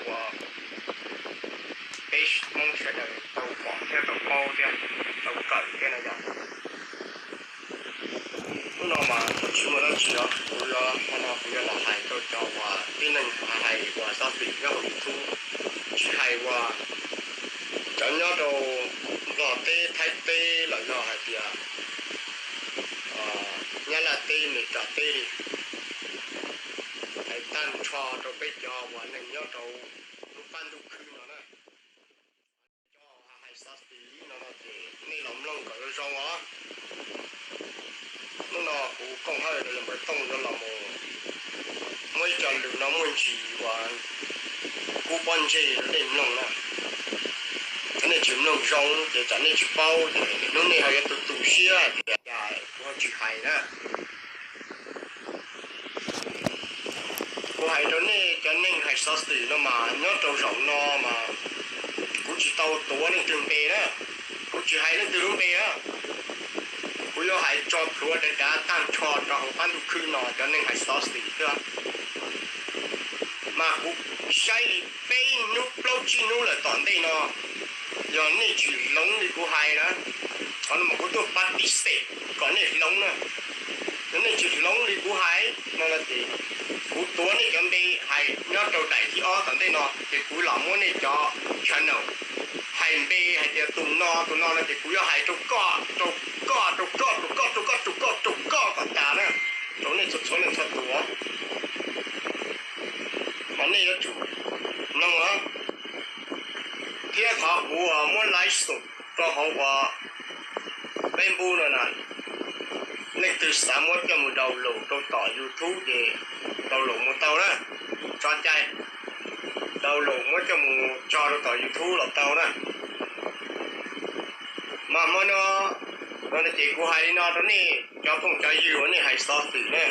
uas peb Hmoob sawv daws tau pom thiab tau paub thiab tau kawm thiab no yog. Hnub no mas tsis muaj dab tsi os, kuv yuav, no kuv yuav los hais rau cov uas tib neeg hais uas xov xwm nyob hauv YouTube, tsis hais uas cov nyob rau Nplog teb, Thaib teb los yog hais tias Nyab Laj teb, Meskas teb li, hais tag nrho rau peb cov uas neeg nyob rau lub qab ntuj khwb no na. Cov hais xov xwm no no ces nej los mloog kom zoo zoo os. Hnub no kuv Kooj Hawj los yog Npawg Tooj yuav los mus muab ib co lus no muaj ntsis uas kub pob ntseg rau nej mloog na. Yog nej tsis mloog zoo ces tsam nej tsis paub ces lwm hnub nej ho yuav tu tu siab hais tias cas kuv ho tsis hais na. Kuv hais rau nej cov neeg hais xov xwm no mas nyob rau zaum no mas kuv tsis tau tuav leej twg npe na, kuv tsis hais leej twg lub npe na. Kuv yuav hais tso plhuav dav dav tag nrho rau hauv qab ntuj khwb no cov neeg hais xov xwm thiab. Mas kuv saib li peb hnub plaub tsib hnub lawm tom ntej no, yog nej tsis hloov li kuv hais na, qhov no mas kuv tuaj pab tib xeem kom nej hloov na. Yog nej tsis hloov li kuv hais no ces kuv tuav nej cov npe hais nyob rau daim thib ob tom ntej no ces kuv los muab nej cov channel hais npe hais tias tus no tus no no ces kuv yuav hais rau koj, rau koj, rau koj, rau koj, rau koj, rau koj, rau koj kom tas na, rau nej txhua txhua leej txhua tus. Mas nej yuav tsum mloog os. Thiab qhov kuv muab live stream rau hauv uas Facebook no na, leej twg xav muab coj mus download rau tom YouTube ces download mus tau na, tso cai download muab coj mus tso rau tom YouTube los tau na. Mas hmo no, no ces kuv hais li no rau nej cov phooj cov ywg uas nej hais xov xwm ne,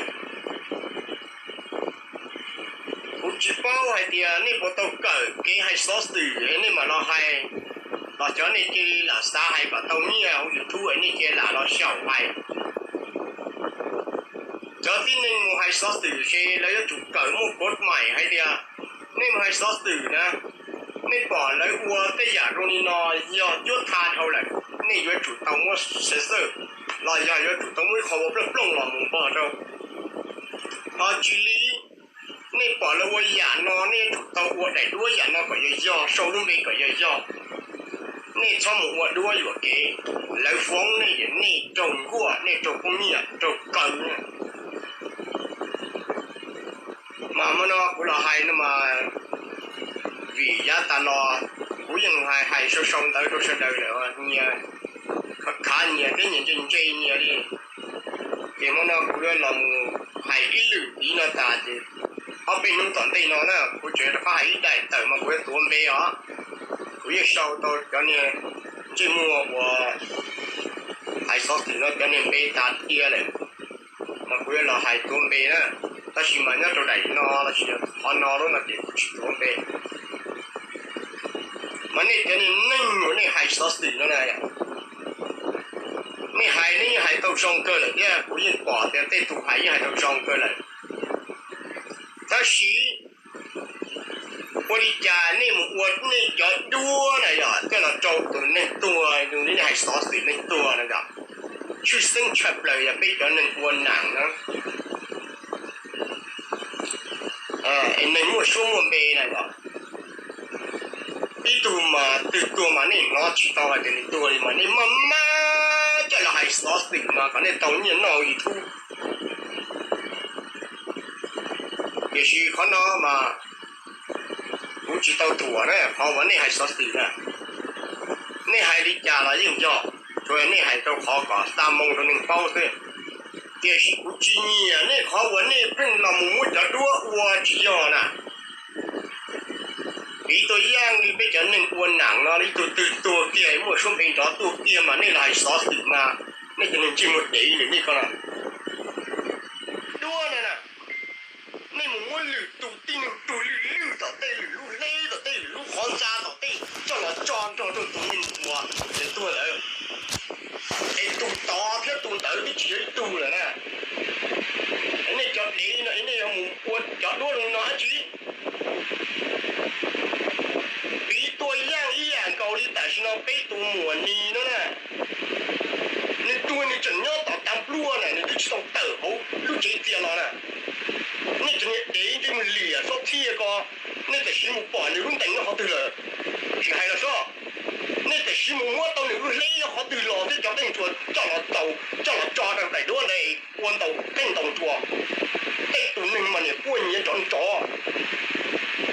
kuv tsis paub hais tias nej puas tau kawm kev hais xov xwm nej mam los hais, los cov nej cia li lam xav hais kom tau nyiaj hauv YouTube nej cia li lam los xyaum hais. Cov tib neeg mus hais xov xwm ces lawv yuav tsum kawm muaj kov maim hais tias nej mus hais xov xwm na, nej pom lawv ua tej yam zoo li no yog cuab tha dhau lawm, nej yuav tsum tau muab censor los yog yuav tsum tau muab ib qho ua plooj plooj los mus npog rau. Ho tsis li, nej pom lawv ua yam no nej yuav tsum tau ua daim duab yam no kom yog yog, sau lub npe kom yog yog. Nej txhob mus ua duab yuam kev, lawv foob nej ces nej raug nkuaj, nej raug poob nyiaj raug kaw. Mas hmo no kuv los hais no mas vim yav tas los kuv yeej hais hais sau sau ntawv rau sawv daws lawm, nyias khav khav nyias thiab nyias ntse ntse nyias li. Ces hmo no kuv yuav los mus hais ib lwm tiv no tas ces ob peb hnub tom ntej no na kuv tseem rov qab hais ib daim tawm mas kuv yuav tuav npe os. Kuv yeej sau tau cov niag ntsej muag uas hais xov xwm no cov niag npe tas tiag lawm, mas kuv yuav los hais tuav npe na. Tab sis mas nyob rau daim no los sis qhov no lub no ces kuv tsis tuav npe. Mas nej cov niag neeg uas nej hais xov xwm no na, nej hais nej yeej hais tau zoo kawg lawm thiab, kuv yeej pom tias tej tus hais yeej hais tau zoo kawg lawm. Tab sis ua li cas nej mus ua nej cov duab na yog coj los rau tus neeg tuag zoo li nej hais xov xwm neeg tuag na yog, tshwj xeeb tshaj plaws yog peb cov neeg ua nam na, es neeg muaj suab muaj npe na yog, ib tug mas twg tuag mas nej hnov tsis tau hais tias nws tuag li mas nej maj maj coj los hais xov xwm mas kom nej tau nyiaj noj YouTube. Tiam sis qhov no mas kuv tsis tau thuam na, qhov uas nej hais xov xwm na, nej hais li cas los yeej yog, tsuas yog nej hais rau qhov kom xa moo rau neeg paub xwb. Tiam sis kuv tsis nyiam nej qhov uas nej pheej los mus muab cov duab ua tsis yog na. Piv tug ib yam li peb cov neeg ua nam no ib tug twg tuag kiag muaj suab npe nrov tuag kiag mas nej los hais xov xwm mas nej cov neeg ntsej muag dev li nej ko na. Duab na na, nej mus muab lwm tus tib neeg tug lwm lwm tom tej, lwm lub hleb tom tej, lwm lub qhov ntxa tom tej coj los tso nrog rau tus neeg uas nws tuag lawm, es tus tod thiab tus ntawd twb tsis yog ib tug lawm na. Nej cov dev no es nej yuav mus ua cov duab zoo no dab tsi? No peb tus muam Nis no na, nws tuag nws tseem nyob tom tag npluaj na, nws twb tsis tau tawm hauv lub tsev txias los na. Nej cov niag dev ntsej muag liam sob txhiaj ko, nej tam sim mus pom nws lub ntees nyob qhov twg lawm? Tsis hais los sob, nej tam sim mus muab tau nws lub hleb nyob qhov twg los thiab cov qeej ntshuas coj los tau, coj los tso rau daim duab ntawd ua ntaus qeej ntaus ntshuas. Tej tus neeg mas niam quaj nyiav nrov nrov,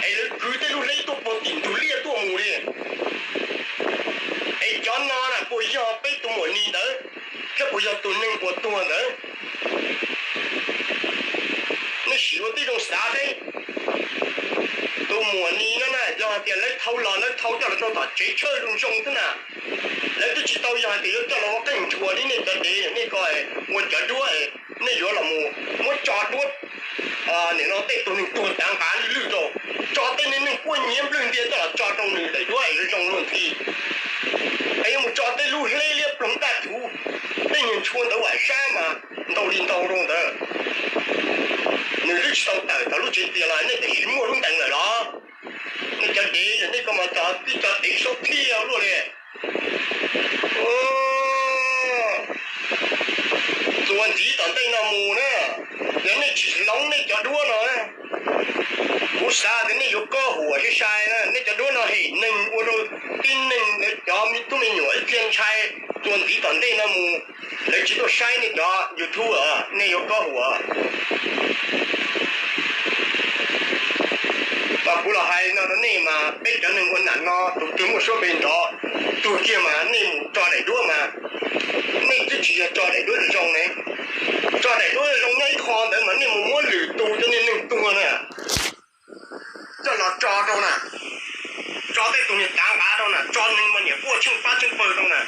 es lawv kwv tej lub hleb tuaj puag tim ntug liaj tuaj mus li. Es cov no na puas yog peb tus muam Nis ntawd, thiab puas yog tus neeg uas tuag ntawd? Nej sim ua tib zoo xav seb. Tus muam Nis no na, yog hais tias lawv thau los, lawv thau coj los rau tom tsev tshawj zoo zoo xwb na, lawv twb tsis tau yog hais tias yuav coj los ua qeej ntshuas li nej cov dev, nej ko ua cov duab, nej yuav los mus muab tso duab, nim no tej tus neeg tuag tav nqav lwj lwj rau, tso tej neeg quaj nyiav nplwg ntiag coj los tso rau nws daim duab es zoo zoo luag ntxhi. Es yuav mus tso tej lub hleb liab ploog daj thuv, tej niag ntshua ntawd vam sab mas ntau li ntau rau ntawd. Nws twb tsis tau tawm tau lub tsev txias los nej tam sim muaj lub ntees lawm los? Nej cov dev, yog nej ko mas cov tib co dev saub txhiaj luaj li. Txuas ntxiv tom ntej no mus na, yog nej tsis hloov nej cov duab no, kuv xav tias nej yuav kob huam sai sai na. Nej cov duab no hem neeg ua rau tib neeg, lawv cov tub me nyuam ib txhia ntshai. Txuas ntxiv tom ntej no mus, lawv tsis tuaj saib nej cov YouTube, nej yuav kob huam. Mas kuv los hais no rau nej mas peb cov neeg ua nam no tus twg muaj suab npe nrov, tuag kiag mas nej mus tso daim duab mas, nej twb tsis yog tso daim duab zoo zoo ne. Tso daim duab zoo nyob ib qho ntawd mas nej mus muab lwm tus cov niag neeg tuag na coj los tso rau na, tso tej tus niag tav nqav rau na, tso neeg mas niam quaj tsheej pab tsheej pawg rau na.